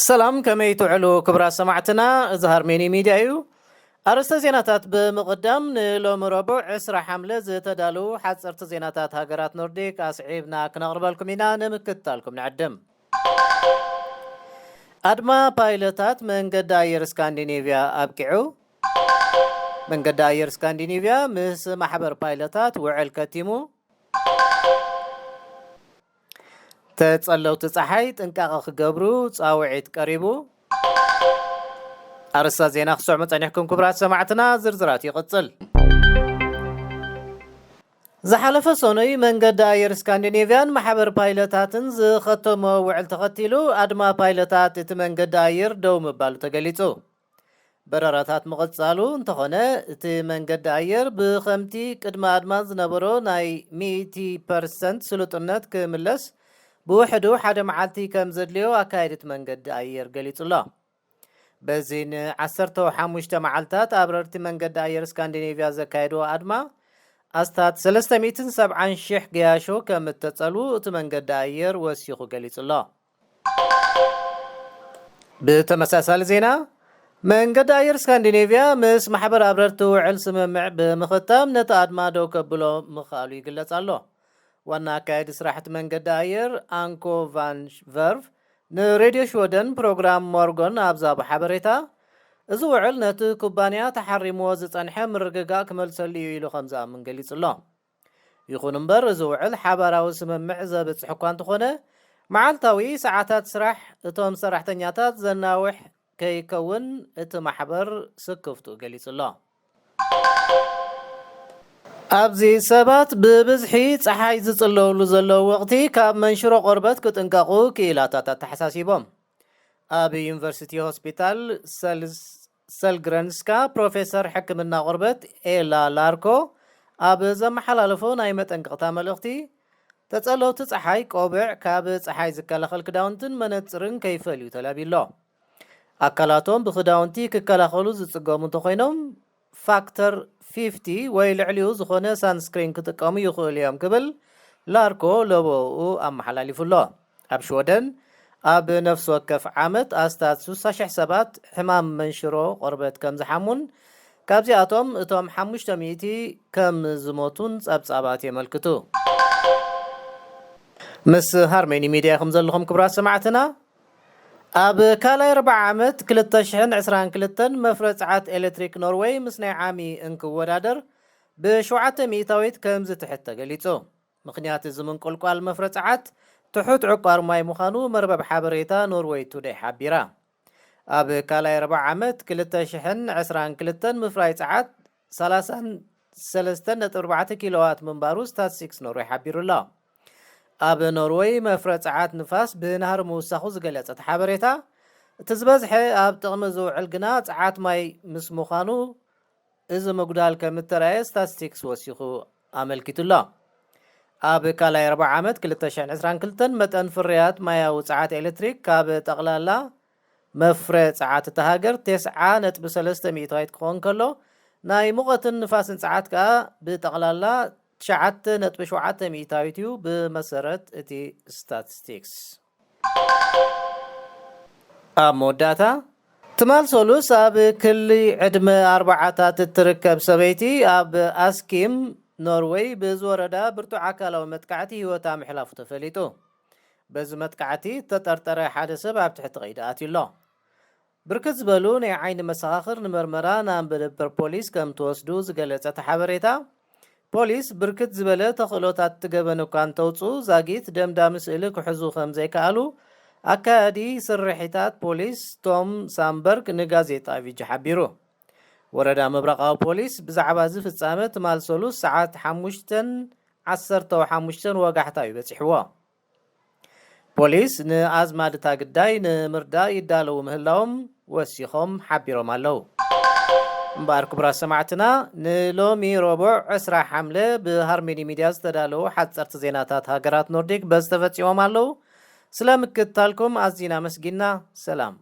ሰላም፣ ከመይ ትውዕሉ ክቡራት ሰማዕትና? እዚ ሃርሜኒ ሚድያ እዩ። ኣርእስተ ዜናታት ብምቕዳም፣ ንሎሚ ረቡዕ ዕስራ ሓምለ ዝተዳለዉ ሓፀርቲ ዜናታት ሃገራት ኖርዲክ ኣስዒብና ክነቕርበልኩም ኢና። ንምክትታልኩም ንዕድም። ኣድማ ፓይለታት መንገዲ ኣየር ስካንዲኔቭያ ኣብቂዑ። መንገዲ ኣየር ስካንዲኔቭያ ምስ ማሕበር ፓይለታት ውዕል ከቲሙ። ተጸለውቲ ጸሓይ ጥንቃቐ ክገብሩ ጻውዒት ቀሪቡ። ኣርእስታት ዜና ክትሰምዑ ጸኒሕኩም ክቡራት ሰማዕትና፣ ዝርዝራት ይቕጽል። ዝሓለፈ ሰኑይ መንገዲ ኣየር ስካንዲኔቭያን ማሕበር ፓይለታትን ዝኸተሞ ውዕል ተኸቲሉ፣ ኣድማ ፓይለታት እቲ መንገዲ ኣየር ደው ምባሉ ተገሊጹ። በረራታት ምቕጻሉ እንተኾነ፣ እቲ መንገዲ ኣየር ብኸምቲ ቅድሚ ኣድማ ዝነበሮ ናይ ሚእቲ ፐርሰንት ስሉጥነት ክምለስ ብውሕዱ ሓደ መዓልቲ ከም ዘድልዮ ኣካየድቲ መንገዲ ኣየር ገሊጹ ኣሎ። በዚ ንዓሰርተ ሓሙሽተ መዓልታት ኣብረርቲ መንገዲ ኣየር ስካንዲኔቭያ ዘካየድዎ ኣድማ፣ ኣስታት ሰለስተ ሚእትን ሰብዓን ሽሕ ገያሾ ከም እተጸልዉ እቲ መንገዲ ኣየር ወሲኹ ገሊጹ ኣሎ። ብተመሳሳሊ ዜና፣ መንገዲ ኣየር ስካንዲኔቭያ ምስ ማሕበር ኣብረርቲ ውዕል ስምምዕ ብምኽታም ነቲ ኣድማ ደው ከብሎ ምኽኣሉ ይግለጽ ኣሎ። ዋና ኣካያዲ ስራሕቲ መንገዲ ኣየር ኣንኮ ቫን ቨርቭ ንሬድዮ ሽወደን ፕሮግራም ሞርጎን ኣብ ዝሃቦ ሓበሬታ፣ እዚ ውዕል ነቲ ኩባንያ ተሓሪምዎ ዝጸንሐ ምርግጋእ ክመልሰሉ እዩ ኢሉ ከም ዝኣምን ገሊጹ ኣሎ። ይኹን እምበር፣ እዚ ውዕል ሓባራዊ ስምምዕ ዘብጽሕ እኳ እንተኾነ፣ መዓልታዊ ሰዓታት ስራሕ እቶም ሰራሕተኛታት ዘናውሕ ከይከውን እቲ ማሕበር ስክፍትኡ ገሊጹ ኣሎ። ኣብዚ ሰባት ብብዝሒ ጸሓይ ዝጽለውሉ ዘለዉ ወቕቲ፣ ካብ መንሽሮ ቆርበት ክጥንቀቑ ክኢላታት ኣተሓሳሲቦም። ኣብ ዩኒቨርሲቲ ሆስፒታል ሰልስ-፣ ሰልግረንስካ ፕሮፌሰር ሕክምና ቆርበት ኤላ ላርኮ ኣብ ዘመሓላለፎ ናይ መጠንቀቕታ መልእኽቲ፣ ተጸለውቲ ጸሓይ ቆብዕ፣ ካብ ጸሓይ ዝከላኸል ክዳውንትን መነጽርን ከይፈልዩ ተላብዩ ኣሎ። ኣካላቶም ብክዳውንቲ ክከላኸሉ ዝጽገሙ እንተኾይኖም፣ ፋክተር ፊፍቲ ወይ ልዕሊኡ ዝኾነ ሳንስክሪን ክጥቀሙ ይኽእሉ እዮም ክብል ላርኮ ለበኡ ኣመሓላሊፉ ኣሎ። ኣብ ሽወደን ኣብ ነፍሲ ወከፍ ዓመት ኣስታት ስሳ ሽሕ ሰባት ሕማም መንሽሮ ቆርበት ከም ዝሓሙን ካብዚኣቶም እቶም ሓሙሽተ ሚእቲ ከም ዝሞቱን ጸብጻባት የመልክቱ። ምስ ሃርሜኒ ሚድያ ኢኹም ዘለኹም ክቡራት ሰማዕትና። ኣብ ካልኣይ ርብዓ ዓመት ክልተ ሽሕን ዕስራን ክልተን መፍረ ጸዓት ኤሌክትሪክ ኖርወይ ምስ ናይ ዓሚ እንክወዳደር ብሸውዓተ ሚእታዊት ከም ዝትሕት ተገሊጹ። ምኽንያት እዚ ምንቁልቋል መፍረ ጸዓት ትሑት ዕቋር ማይ ምዃኑ መርበብ ሓበሬታ ኖርወይ ቱደይ ሓቢራ። ኣብ ካልኣይ ርብዓ ዓመት ክልተ ሽሕን ዕስራን ክልተን ምፍራይ ጸዓት ሰላሳን ሰለስተን ነጥቢ ኣርባዕተ ኪሎዋት ምንባሩ ስታትስቲክስ ኖርወይ ሓቢሩ ኣሎ። ኣብ ኖርወይ መፍረ ጸዓት ንፋስ ብናህሪ ምውሳኹ ዝገለጸ እቲ ሓበሬታ፣ እቲ ዝበዝሐ ኣብ ጥቕሚ ዝውዕል ግና ጸዓት ማይ ምስ ምዃኑ፣ እዚ ምጉዳል ከም እተራእየ ስታትስቲክስ ወሲኹ ኣመልኪቱ ኣሎ። ኣብ ካልኣይ ርብዓ ዓመት ክልተ ሽሕን ዕስራን ክልተን መጠን ፍርያት ማያዊ ጸዓት ኤሌክትሪክ ካብ ጠቕላላ መፍረ ጸዓት እታ ሃገር ተስዓ ነጥቢ ሰለስተ ሚእታዊት ክኸውን ከሎ፣ ናይ ሙቐትን ንፋስን ጸዓት ከኣ ብጠቕላላ ትሽዓተ ነጥቢ ሸውዓተ ሚእታዊት እዩ፣ ብመሰረት እቲ ስታትስቲክስ። ኣብ መወዳእታ፣ ትማል ሰሉስ ኣብ ክሊ ዕድመ ኣርባዓታት እትርከብ ሰበይቲ ኣብ ኣስኪም ኖርወይ ብዝወረዳ ብርቱዕ ኣካላዊ መጥቃዕቲ ህይወታ ምሕላፉ ተፈሊጡ። በዚ መጥቃዕቲ እተጠርጠረ ሓደ ሰብ ኣብ ትሕቲ ቀይዲ ኣትዩ ኣሎ። ብርክት ዝበሉ ናይ ዓይኒ መሰኻኽር ንመርመራ ናብ መደበር ፖሊስ ከም ተወስዱ ዝገለጸ እቲ ሓበሬታ፣ ፖሊስ ብርክት ዝበለ ተኽእሎታት እቲ ገበን እኳ እንተውጽኡ፣ ዛጊት ደምዳሚ ስእሊ ክሕዙ ከም ዘይከኣሉ ኣካያዲ ስርሒታት ፖሊስ ቶም ሳምበርግ ንጋዜጣ ቪጂ ሓቢሩ። ወረዳ ምብራቓዊ ፖሊስ ብዛዕባ እዚ ፍጻመ ትማል ሰሉስ ሰዓት ሓሙሽተን ዓሰርተ ሓሙሽተን ወጋሕታ እዩ በጺሕዎ። ፖሊስ ንኣዝማድ እታ ግዳይ ንምርዳእ ይዳለዉ ምህላዎም ወሲኾም ሓቢሮም ኣለዉ። እምበኣር ክቡራት ሰማዕትና፣ ንሎሚ ረቡዕ ዕስራ ሓምለ ብሃርሜኒ ሚድያ ዝተዳለዉ ሓጸርቲ ዜናታት ሃገራት ኖርዲክ በዚ ተፈጺሞም ኣለዉ። ስለ ምክትታልኩም ኣዚና ኣመስጊንና። ሰላም።